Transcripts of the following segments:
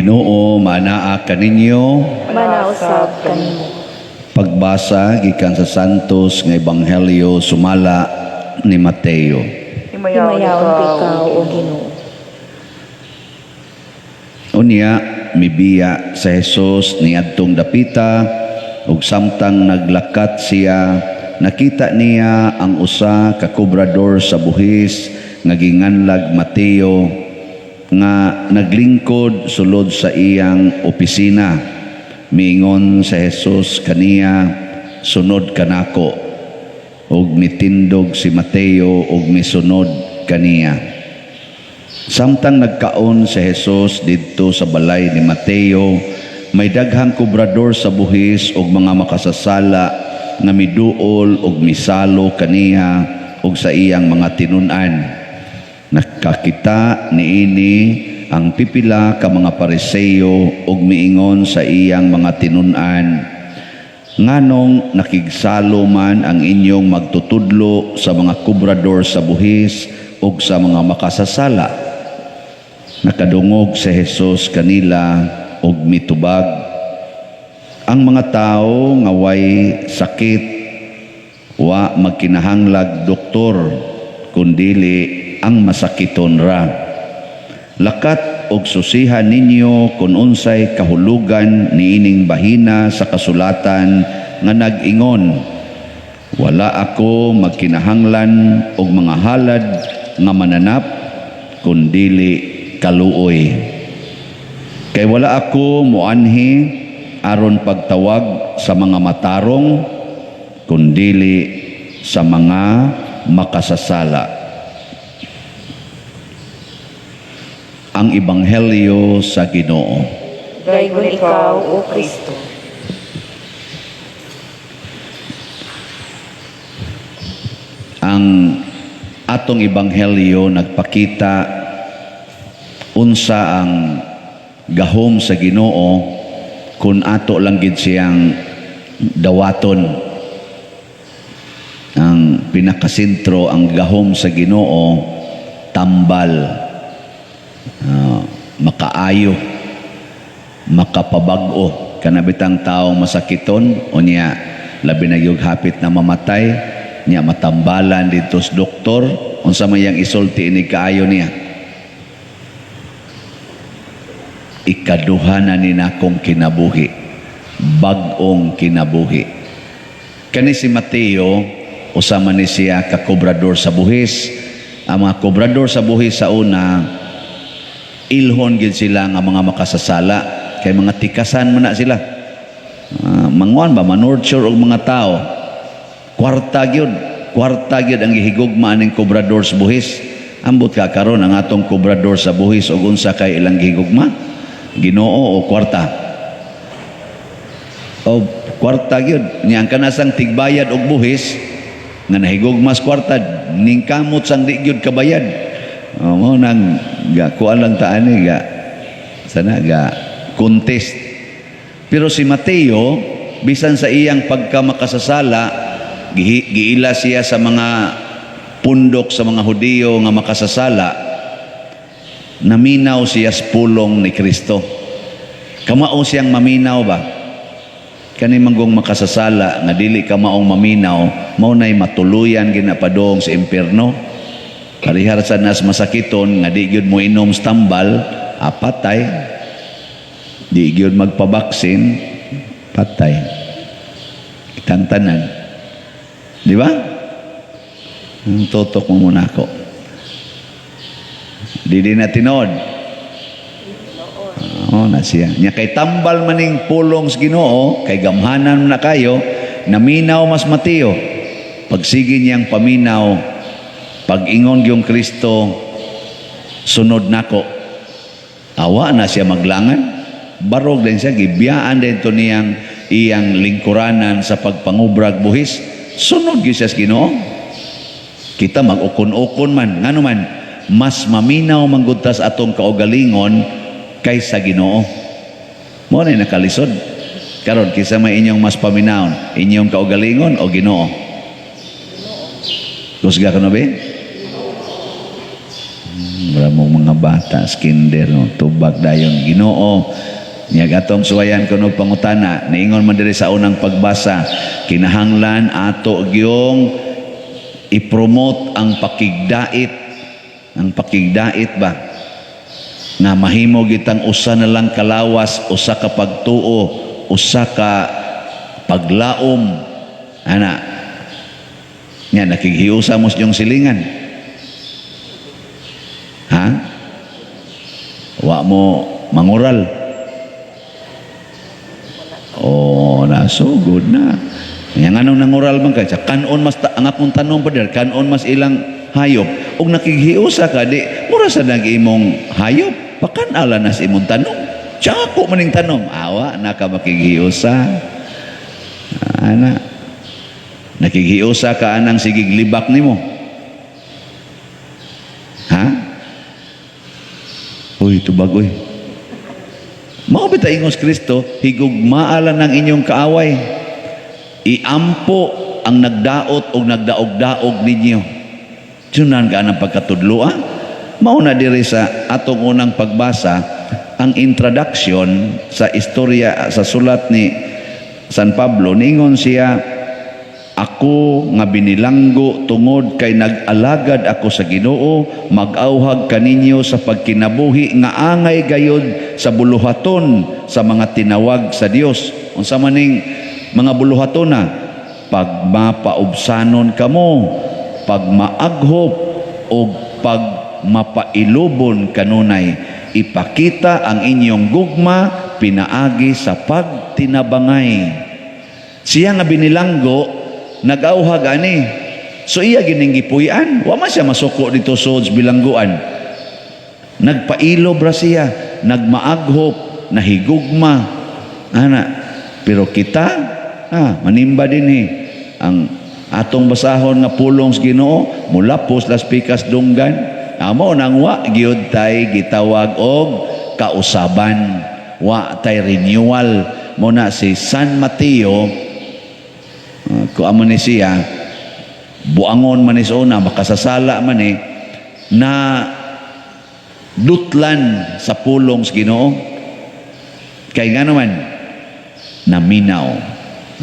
Ginoo maanaa kaninyo. Manausab kanimo. Pagbasa gikan sa Santos nga Ebanghelyo sumala ni Mateo. Himayaon ikaw, O Ginoo. Unya mibiya sa Jesus niadtong dapita, ug samtang naglakat siya, nakita niya ang usa ka kobrador sa buhis nga ginganlag Mateo nga naglingkod sulod sa iyang opisina. Miingon sa Jesus kaniya, "Sunod kanako." Ug mitindog si Mateo ug misunod kaniya. Samtang nagkaon si Jesus didto sa balay ni Mateo, may daghang kobrador sa buhis ug mga makasasala nga miduol ug misalo kaniya ug sa iyang mga tinun-an. Nakakita niini ang pipila ka mga Pariseo ug miingon sa iyang mga tinun-an, "Nganong nakigsalo man ang inyong magtutudlo sa mga kobrador sa buhis ug sa mga makasasala?" Nakadungog si Jesus kanila ug mitubag, "Ang mga tao nga way sakit wa magkinahanglag doktor, kundili ang masakiton ra. Lakat og susihan ninyo kung unsay kahulugan niining bahina sa kasulatan nga nag-ingon, 'Wala ako magkinahanglan og mga halad nga mananap, kundili kaluoy.' Kay wala ako moanhi aron pagtawag sa mga matarong, kundili sa mga makasasala." Ang Ebanghelyo sa Ginoo. Daygon ikaw, O Kristo. Ang atong Ebanghelyo nagpakita unsa ang gahom sa Ginoo kung ato lang gid siyang dawaton. Ang pinakasentro ang gahom sa Ginoo tambal, makaayo, makapabag-o. Kanabitang taong masakiton unya labi na gyud hapit na mamatay niya, matambalan didto sa doktor, unsa may iyang isulti ini kaayo niya? "Ikaduha na ni nakong kinabuhi, bag-ong kinabuhi." Kani si Mateo, usa man ni siya ka kobrador sa buhis. Ang mga kobrador sa buhis sa una, ilhon gid sila nga mga makasasala, kay mga tikasan man na sila. Manguan ba, manurture og mga tao. Kwarta gyud, kwarta gyud ang gihigugma aning kobrador sa buhis. Ambot ka karon ang atong kobrador sa buhis og unsa kay ilang gihigugma? Ginoo o kwarta? O kwarta gyud. Nya ang kanasang tigbayad og buhis nga nahigugma sa kwarta, ningkamot sang di gyud kabayad. O, mo nang ga kuan lang ta ani, ga sana ga contest. Pero si Mateo, bisan sa iyang pagkamakasasala, giila siya sa mga pundok sa mga Hudiyo nga makasasala, naminaw siya sa pulong ni Kristo. Kamao siyang maminaw ba? Kani manggong makasasala nga dili ka maong maminaw, mao nay matuluyan ginapadong sa impierno. Parihar sa nas masakiton nga di gyud mo inom sa tambal, patay. Di gyud magpabaksin, patay. Kitang tanan. Di ba? Ang tutok mo muna ako. Di di na tinod. Oo, na siya. Nya kay tambal maning pulong sa Ginoo, kay gamhanan na kayo, naminaw mas Mateo. Pagsige niyang paminaw, pag-ingon yung Kristo, "Sunod nako." Awa na siya maglangan. Barog din siya, gibiyaan din to niyang iyang lingkuranan sa pagpangubrag buhis. Sunod gyud siya sa Ginoo. Kita mag-ukon-ukon man, ngano man, mas maminaw manggud ta sa atong kaugalingon kaysa Ginoo. Mo na nakalisod. Karon kinsa may inyong mas paminawon, inyong kaugalingon o Ginoo? Kusga ka na ba? Mura mo mga bata, kinder, no? Tubag dayon, Ginoo. Nya atong suwayan kuno pangutana, niingon man diri sa unang pagbasa, kinahanglan ato gyung i-promote ang pakigdait. Ang pakigdait ba? Nga mahimo gitang usa na lang kalawas, usa ka pagtuo, usa ka paglaom. Ana. Nya nakighiusa mo sa inyong silingan. Ha? Wa mo mangural. Oh, na so good na. Yang anong nangural man kay sa kanon mas ta, ang akong tanong pa der, kanon mas ilang hayop. Ug nakighiusa ka di mura sa nag imong hayop, pakan-ala na sa imong tanom. Siya ako maning tanom. Awa na ka makighiusa. Ana. Nakighiusa ka anang sigig libak nimo. Ha? Uy, tubag uy. Mao bita ingos Kristo, higugmaa lang ng inyong kaaway. Iampo ang nagdaot o nagdaog-daog ninyo. Sunan ka ng pagkatudlo, ah? Mao na diri sa atong unang pagbasa, ang introduction sa istorya sa sulat ni San Pablo, ningon siya, "Ako nga binilanggo tungod kay nag-alagad ako sa Ginoo, mag-auhag kaninyo sa pagkinabuhi nga angay gayod sa buluhaton sa mga tinawag sa Dios." Unsa maning mga buluhaton na? Pagmapaubsanon kamo, pagmaaghop o pagmapailubon kanunay. Ipakita ang inyong gugma pinaagi sa pagtinabangay. Siya nga binilanggo nag-auhag ani. So iya gining gipuy-an. Wa man siya masuko dito sa bilangguan. Nagpailob ra siya, nagmaaghop, nahigugma. Ana, pero kita manimba din eh. Ang atong basahon nga pulong sa Ginoo, mulapos las pikas dunggan. Amo nang wa gyud tay gitawag og kausaban. Wa tay renewal. Mo na si San Mateo, kung amo ni siya, buangon man ni sa una, makasasala man eh, na dutlan sa pulong sa Ginoo. Kay nga naman, naminaw.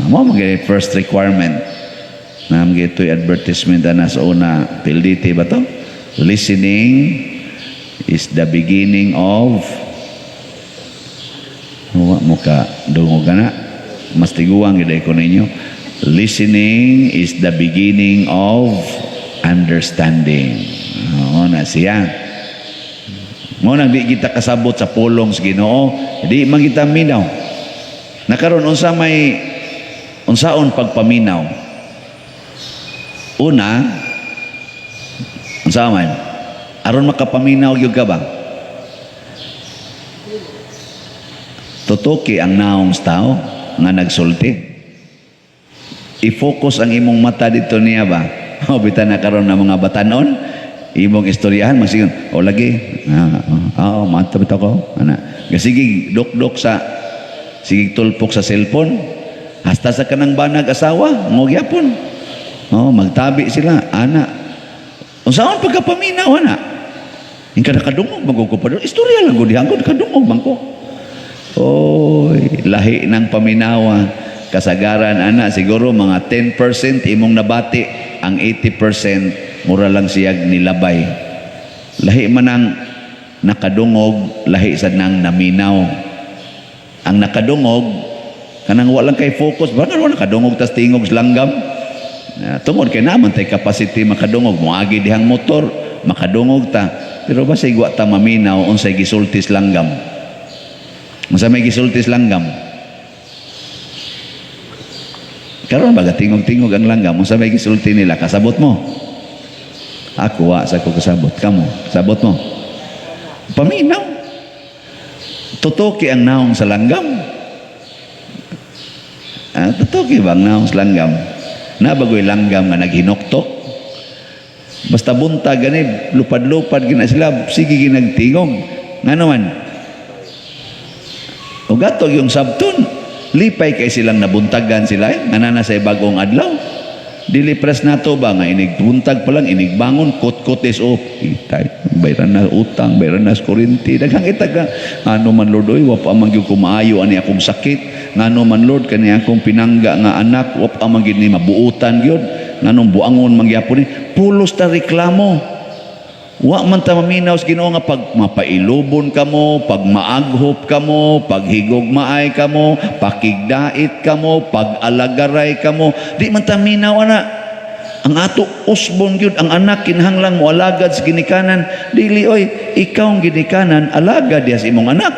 Mo magiging first requirement. Na ito'y advertisement na sa una, PLDT ba to? Listening is the beginning of. Wa mo ka dungog ka na. Mas tiguang gid ko ninyo. Listening is the beginning of understanding. Oo na siya. Mo nang di kita kasabot sa pulong sa Ginoo, di man kita minaw. Nakaron unsa may unsaon pagpaminaw? Una, unsa man? Aron makapaminaw gyud ka ba? Tutuki ang naong sa tao nga nagsulti. I-focus ang imong mata dito niya ba? O bita na karon ng mga batanon, imong istoryahan masigon, o lagi, mata bitaw ko, ana. Sige dok-dok sa sige tulpok sa cellphone, hasta sa kanang banag asawa, mo gyapon. Oh, magtabi sila, ana. Unsaon pagkapaminaw ana? Ingka nakadungog man ko pa doon. Istorya lang gud ko nakadungog man ko. Oy, lahi ng paminawa. Kasagaran ana siguro mga 10% imong nabati, ang 80% mura lang siyag nilabay. Lahi man ang nakadungog, lahi sa nang naminaw. Ang nakadungog kanang walang kay focus, ba wala nakadungog tas tingog sa langgam. Tungod kay naman tay capacity makadungog, moagi dihang motor, makadungog ta. Pero basig wa ta maminaw unsay gisulti sa langgam. Unsa may gisulti sa langgam? Karon ba tingog-tingog ang langgam, unsa may gisulti nila? Kasabot mo? Ako wa sa ko kasabot. Kamo, sabot mo? Paminaw. Tutuki ang naong sa langgam. Tutuki ba ang naong sa langgam? Nabagoy langgam nga naghinuktok. Basta buntag gani, lupad-lupad gina sila, sige ginagtingog. Nga naman, o gatog yung sabton, lipay kay silang nabuntagan sila, eh, nga na sa bagong adlaw. Dili pres nato ba nga inig buntag pa lang, inig bangon, kot-kot is oh, itay, bayran na utang, bayran na sa kuryente, daghang itag nga, ano man, Lord, oy, wa pa man gyud ko maayo ani akong sakit, ngano man, Lord, kani akong pinangga nga anak, wa pa man gyud ni mabuotan gyud, nganong buangon man gyapon ni, pulos ta reklamo. Wa man ta maminaw sa Ginoo nga pag mapailubon kamo, pag maaghop kamo, pag higugmaay kamo, pakigdait kamo, pag alagaray kamo, di man ta minaw ana. Ang ato usbon gyud ang anak kinahanglang moalagad sa ginikanan, dili oy, ikaw ang ginikanan, alagad diha sa imong anak.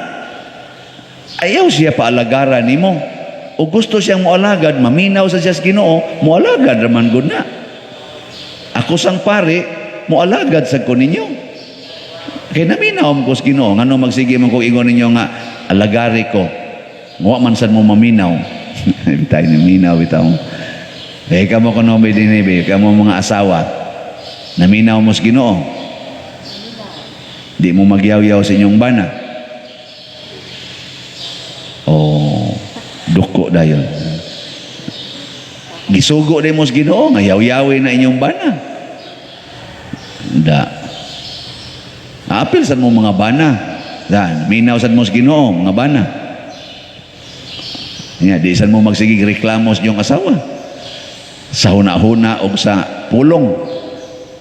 Ayaw siya paalagaran nimo. O gusto siyang moalagad, maminaw sa siya sa Ginoo, moalagad raman gud na. Ako sang pare, moalagad sa ko ninyo. Kay naminaw ko sa Ginoo, ngano magsige man ko ingon ninyo nga alagari ko. Wa man sad mo maminaw. Bitay ni minaw bitaw. Eh kamo kuno may dinhi, kamo mga asawa. Naminaw mo sa Ginoo. Di mo magyaw-yaw sa inyong bana. Oh, duko dayon. Gisugo din mo sa Ginoo nga yaw-yawin na inyong bana. Da. Apil sad mo mga bana. Dan, minaw sad mo sa Ginoo mga bana. Nya di sad mo magsigig reklamo sa inyong asawa. Sa huna-huna og sa pulong.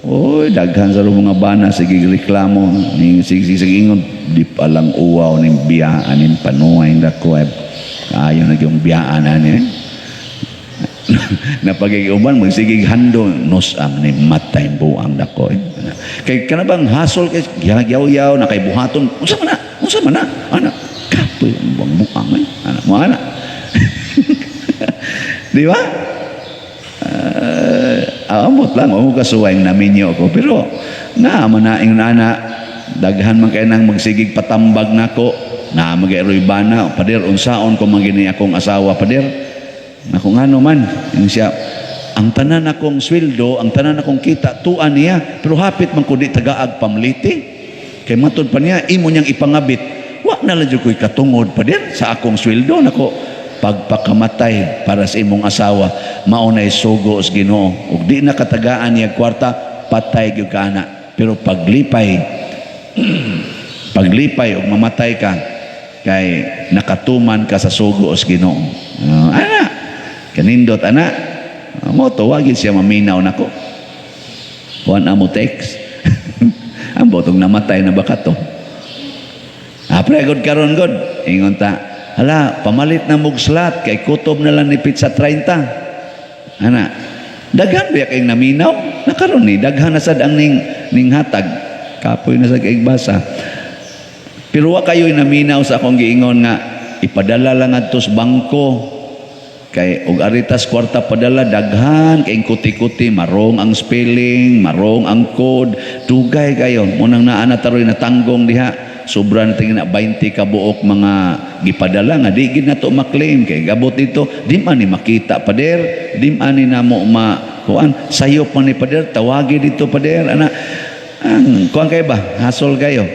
Oy, daghan sa mga bana sige reklamo ning sige sige ingon di pa lang uwaw ning biyaan ning panuay dako ay ayo na yung biyaan ani. Napagig-uban magsigig hando nos ang ni matay buang dako eh. Kay kana bang hasol kay yaw-yaw na kay buhaton, unsa man na, unsa man na ana, kapoy ang buang buang eh ana mo ana, di ba? Amot lang mo kasuway naminyo ko, pero na man na ingon ana, daghan man kay nang magsigig patambag nako na magay bana, "Pader, unsaon ko man gini akong asawa, pader?" Ako, ngano man? Yung siya, ang tanan akong sweldo, ang tanan akong kita, tuan niya, pero hapit man ko di tagaag pamliti. Kay matod pa niya, imo niyang ipangabit. Wa na lang jud ko'y katungod, pader, sa akong sweldo. Nako, pagpakamatay para sa imong asawa, mao na'y sugo sa Ginoo. Ug di na katagaan niya kwarta, patay gyud ka ana. Pero paglipay, paglipay ug mamatay ka, kay nakatuman ka sa sugo sa Ginoo. Ana, kanindot ana. Mo tawagin siya maminaw nako. Kuan amo text. Ang botong namatay na baka to. Ah, pre, good karon good. Ingon ta, "Hala, pamalit na mog slot kay kutob na lang ni pizza 30." Ana, daghan ba kayong naminaw? Nakaron ni daghan na sad ang ning hatag. Kapoy na sa kay basa. Pero wa kayo'y naminaw sa akong giingon nga ipadala lang adto sa bangko kay og aritas kwarta padala, daghan kay kuti-kuti, marong ang spelling, marong ang code, dugay kayo. Munang naa na taroy natanggong diha, sobra na tingin na 20 ka buok mga gipadala nga di gid nato maklaim kay gabot dito, di man ni makita, pader, di man ni namo ma kuan, sayop man ni, pader, tawagi dito, pader, ana. Ang kuan kay ba, hasol kayo.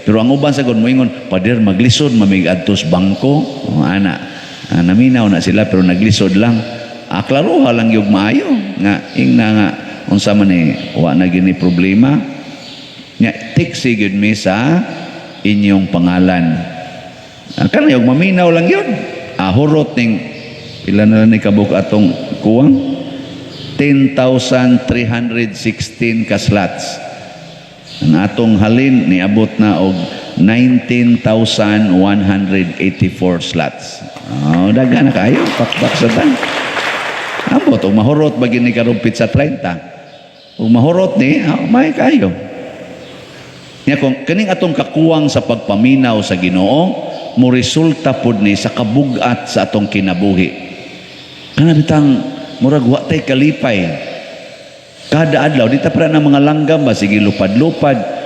Pero ang uban sa gud moingon, "Pader, maglisod mamig adto sa bangko." Oh, ana. Ah, naminaw na sila pero naglisod lang. Ah, klaroha lang yung maayo nga ingna nga unsa man ni, wa na gini problema. Nya text gyud mi sa inyong pangalan. Ah, kana yung maminaw lang yun. Ah, hurot ning pila na lang ni kabuk atong kuwang 10,316 ka slots. Ang atong halin niabot na og 19,184 slots. Oh, daghan na kayo, pakpak sa tan. Ambot og mahurot ba gini karong pizza 30. Ug mahurot ni, ah, may kayo. Nya kung kaning atong kakuwang sa pagpaminaw sa Ginoo, mo resulta pud ni sa kabugat sa atong kinabuhi. Kana bitang murag wa tay kalipay. Kada adlaw di ta para ng mga langgam ba, sige lupad-lupad.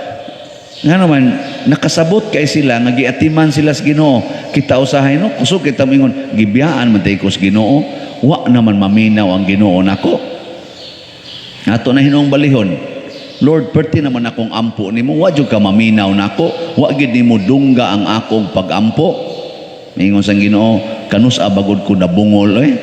Nga naman nakasabot kay sila nga giatiman sila sa Ginoo. Kita usahay no, kusog kita moingon gibiyaan man tay ko sa Ginoo, wa naman maminaw ang Ginoo nako. Ato na hinuong balihon. Lord, perti naman akong ampo nimo, wa jud ka maminaw nako, wa gid nimo dungga ang akong pagampo. Ingon sa Ginoo, kanus-a bagod ko nabungol eh.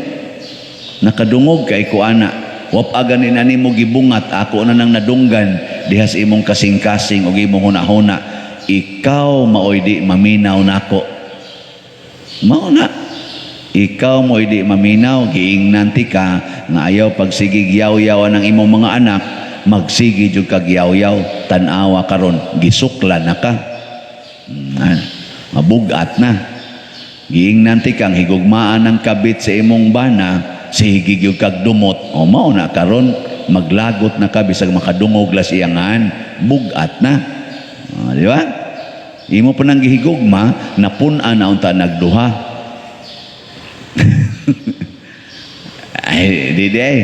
Nakadungog kay ko ana. Wa pa gani na nimo gibungat, ako na nang nadunggan diha sa imong kasing-kasing ug imong hunahuna. Ikaw maoy di maminaw nako. Mao na. Ikaw mo'y di maminaw, giingnan ti ka nga ayaw pagsigig yaw-yaw ang imong mga anak, magsigi jud kag yaw-yaw, tan-awa karon, gisukla na ka. Mabugat na. Giingnan ti kang higugmaan ang kabit sa imong bana, sige gyud kag dumot. O mao na karon, maglagot na ka bisag makadungog las iyangan, bugat na. Ah, di ba? Imo pa nang gihigugma, napun-an na unta nagduha. Ay, di di ay.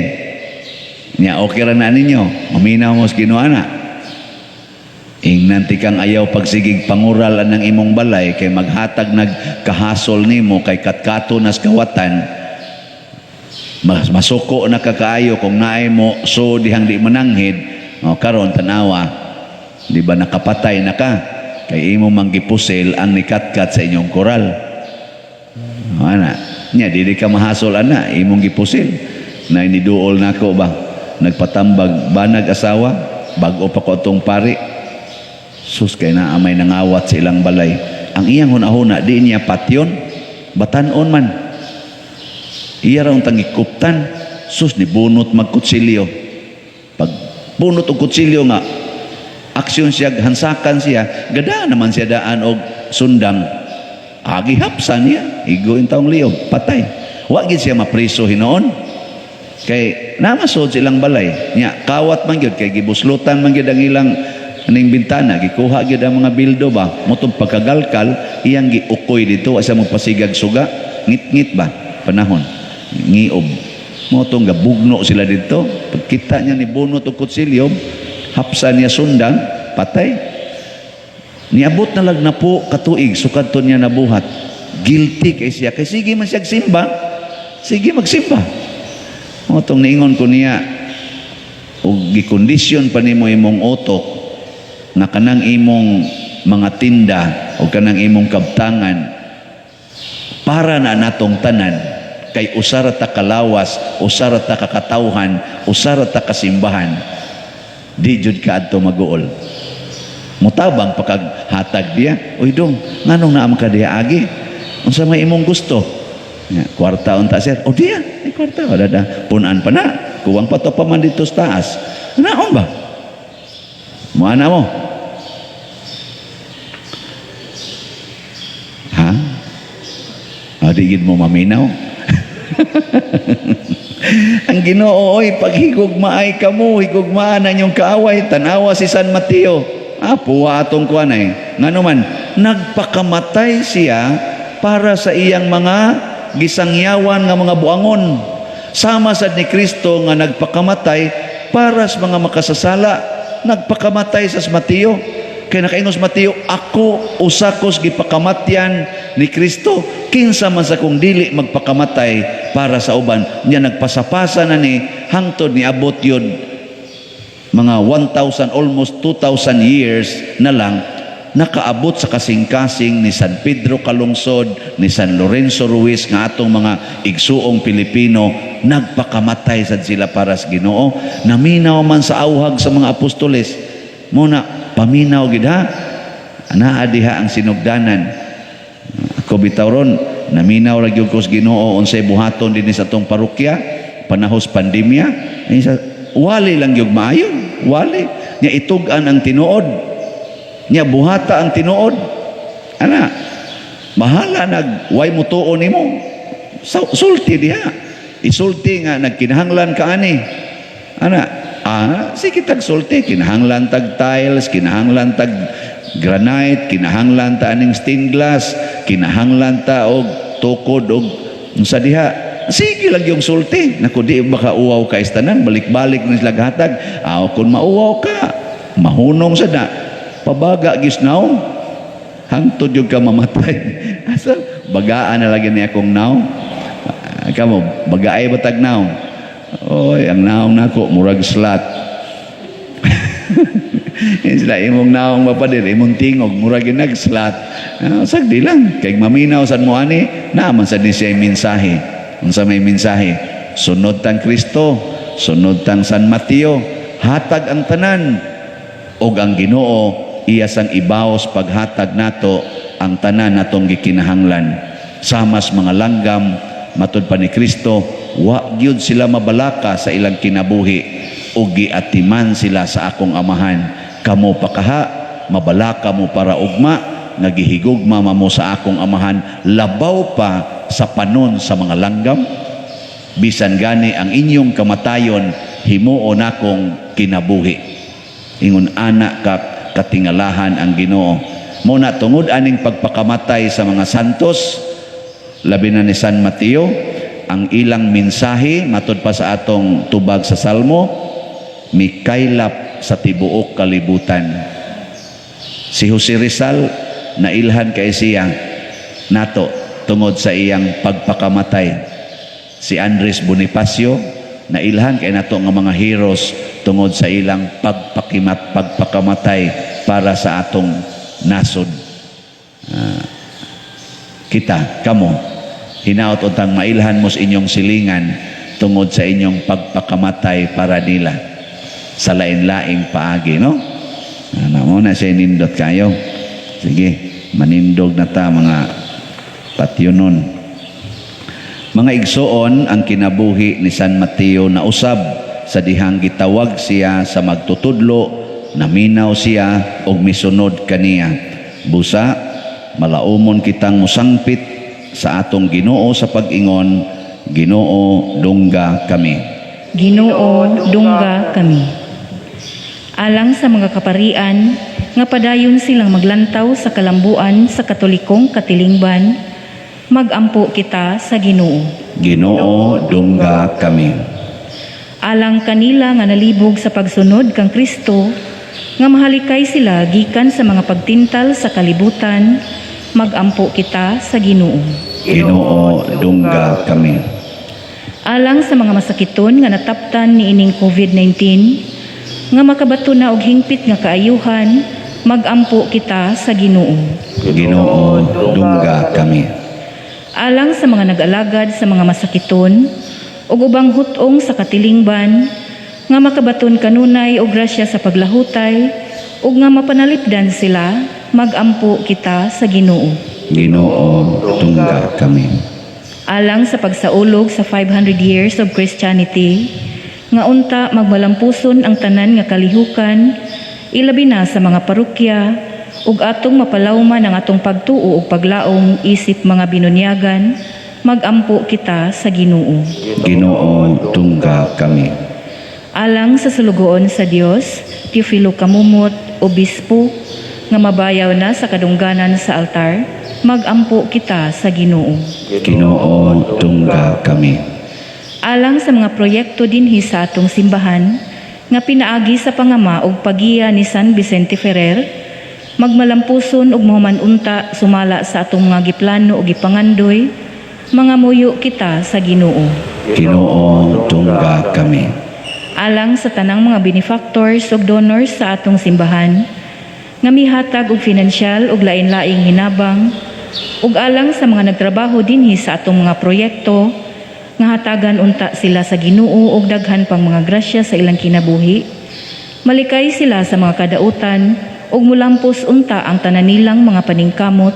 Nya okay ra na ninyo. Maminaw mo sa Ginoo ana. Ingnan ti kang ayaw pagsigig pangural anang imong balay kay maghatag nagkahasol nimo kay katkato nas kawatan. Mas masuko na ka kaayo kung naay mo so dihang di mananghid. O karon tanawa, di ba nakapatay na ka kay imo manggipusil ang nikatkat sa inyong koral. O, ana. Nya dili ka mahasol ana, imong gipusil. Na iniduol nako ba? Nagpatambag banag asawa, bag-o pa ko atong pari. Sus, kay naa may nangawat sa ilang balay. Ang iyang hunahuna di niya patyon, batan-on man. Iya ra untang gikuptan. Sus, ni bunot magkutsilyo. Pag bunot og kutsilyo nga aksyon siya, hansakan siya, gada naman siya daan og sundang. Agi hapsa niya, igo in taong liog, patay. Wa gid siya mapriso hinoon. Kay namasod silang balay. Nya kawat man gyud kay gibuslutan man gyud ang ilang aning bintana, gikuha gyud ang mga bildo ba. Motong pagkagalkal, iyang giukoy dito, wa siya magpasigag suga, ngit-ngit ba panahon. Ngiob. Motong gabugno sila dito. Pagkita niya ni bunot og kutsilyo, hapsa niya sundang, patay. Niabot na lag na po katuig, sukad to niya nabuhat. Guilty kay siya. Kay sige man siya simba. Sige magsimba. Motong niingon ko niya, og gikondisyon pa nimo imong utok na kanang imong mga tinda o kanang imong kabtangan para na natong tanan kay usara ta kalawas, usara ta kakatawhan, usara ta kasimbahan, di jud ka adto maguol. Mutabang pa kag hatag diya. Uy dong, nganong naa man ka diya agi? Unsa may imong gusto? Ya, kwarta unta sir. O diya, ay kwarta wala da. Punan pa na. Kuwang pa to pa man dito sa taas. Naon ba? Muana mo. Ha? O, di gid mo maminaw. Ang Ginoo oy, paghigugmaay kamo, higugmaan na inyong kaaway, tanawa si San Mateo. Ah, puwa atong kuan ay. Ngano man, nagpakamatay siya para sa iyang mga gisangyawan nga mga buangon. Sama sad ni Kristo nga nagpakamatay para sa mga makasasala. Nagpakamatay sa Mateo. Kay nakaingos Mateo, ako usa kos gipakamatyan ni Kristo, kinsa man sa kung dili magpakamatay para sa uban. Nya nagpasapasa na ni hangtod ni abot yun mga 1,000, almost 2,000 years na lang, nakaabot sa kasing-kasing ni San Pedro Calungsod, ni San Lorenzo Ruiz, nga atong mga igsuong Pilipino, nagpakamatay sad sila para sa Ginoo. Naminaw man sa auhag sa mga apostoles. Muna, paminaw gid ha. Anaa diha ang sinugdanan. Ako bitaw ron, naminaw ra gyud ko sa Ginoo unsay buhaton dinhi sa atong parokya panahos pandemya. Ay, sa, wali lang gyud maayo, wali. Nya itug-an ang tinuod. Nya buhata ang tinuod. Ana, bahala nag way mutuo nimo. Sulti diha. Isulti nga nagkinahanglan ka ani. Ana, sige tag sulti, kinahanglan tag tiles, kinahanglan tag granite, kinahanglan ta aning stained glass, kinahanglan ta og tukod og unsa diha. Sige lang yung sulti. Naku, di baka uwaw ka istanan, balik-balik na sila gatag. Ah, kung mauwaw ka, mahunong sa na. Pabaga gis naong. Hangtod yung ka mamatay. Asa, bagaan na lagi niya akong naong. Ah, kamo, bagaay batag naong. Oy, ang naong nako murag slat. Yan sila imong naong mapadir, imong tingog murag ginag slat. Ah, sagdi lang kay maminaw sad mo ani, naaman sad ni siya mensahe. Unsa may mensahe? Sunod tang Kristo, Sunod tang San Mateo, hatag ang tanan og ang Ginoo iya sang ibaos paghatag nato ang tanan natong gikinahanglan. Samas mga langgam, matud pa ni Kristo, wa gyud sila mabalaka sa ilang kinabuhi ug giatiman sila sa akong Amahan. Kamo pa kaha, mabalaka mo para ugma nga gihigugma mo sa akong Amahan labaw pa sa panon sa mga langgam? Bisan gani ang inyong kamatayon, himuon akong kinabuhi. Ingon ana ka katingalahan ang Ginoo. Mo na tungod aning pagpakamatay sa mga santos, labi na ni San Mateo, ang ilang mensahe, matud pa sa atong tubag sa Salmo, mikaylap sa tibuok kalibutan. Si Jose Rizal, nailhan kay siya nato tungod sa iyang pagpakamatay. Si Andres Bonifacio, nailhan kay nato nga mga heroes tungod sa ilang pagpakamatay para sa atong nasod. Kita, kamo, hinaot untang mailhan mo sa inyong silingan tungod sa inyong pagpakamatay para nila sa lain-laing paagi, no? Ano mo na siya, nindot kayo. Sige, manindog na ta, mga patyonon. Mga igsoon, ang kinabuhi ni San Mateo na usab sa dihang gitawag siya sa magtutudlo, naminaw siya og misunod kaniya. Busa, malaumon kitang musangpit sa atong Ginoo sa pag-ingon, "Ginoo, dungga kami." Ginoo, dungga kami. Alang sa mga kaparian nga padayon silang maglantaw sa kalambuan sa Katolikong katilingban, magampo kita sa Ginoo. Ginoo, dungga kami. Alang kanila nga nalibog sa pagsunod kang Kristo, nga mahalikay sila gikan sa mga pagtintal sa kalibutan, magampo kita sa Ginoo. Ginoo, dungga kami. Alang sa mga masakiton nga nataptan niining COVID-19, nga makabato na og hingpit nga kaayuhan, magampo kita sa Ginoo. Ginoo, dungga kami. Alang sa mga nag-alagad sa mga masakiton ug ubang hut-ong sa katilingban, nga makabaton kanunay og grasya sa paglahutay ug nga mapanalipdan sila, magampo kita sa Ginoo. Ginoo, dungga kami. Alang sa pagsaulog sa 500 years of Christianity, nga unta magmalampuson ang tanan nga kalihukan, ilabi na sa mga parokya, ug atong mapalawman ang atong pagtuo ug paglaom isip mga binunyagan, magampo kita sa Ginoo. Ginoo, dungga kami. Alang sa sulugoon sa Dios, Teofilo Camomot, Obispo, nga mabayaw na sa kadungganan sa altar, magampo kita sa Ginoo. Ginoo, dungga kami. Alang sa mga proyekto dinhi sa atong simbahan nga pinaagi sa pangama ug pagiya ni San Vicente Ferrer, magmalampuson ug mahuman unta sumala sa atong mga giplano ug gipangandoy, mangamuyo kita sa Ginoo. Ginoo, dungga kami. Alang sa tanang mga benefactors ug donors sa atong simbahan nga mihatag og finansyal ug lain-laing hinabang, ug alang sa mga nagtrabaho dinhi sa atong mga proyekto, nga hatagan unta sila sa Ginoo og daghan pang mga grasya sa ilang kinabuhi, malikay sila sa mga kadautan ug mulampos unta ang tanan nilang mga paningkamot,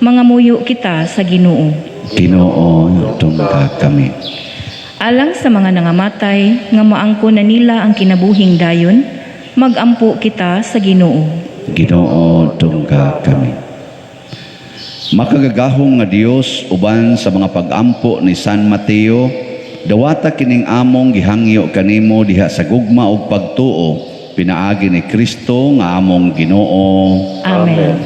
mangamuyo kita sa Ginoo. Ginoo, dungga kami. Alang sa mga nangamatay nga maangko na nila ang kinabuhing dayon, magampo kita sa Ginoo. Ginoo, dungga kami. Makagagahom nga Dios, uban sa mga pagampo ni San Mateo, dawata kining among gihangyo kanimo diha sa gugma ug pagtuo pinaagi ni Kristo nga among Ginoo. Amen.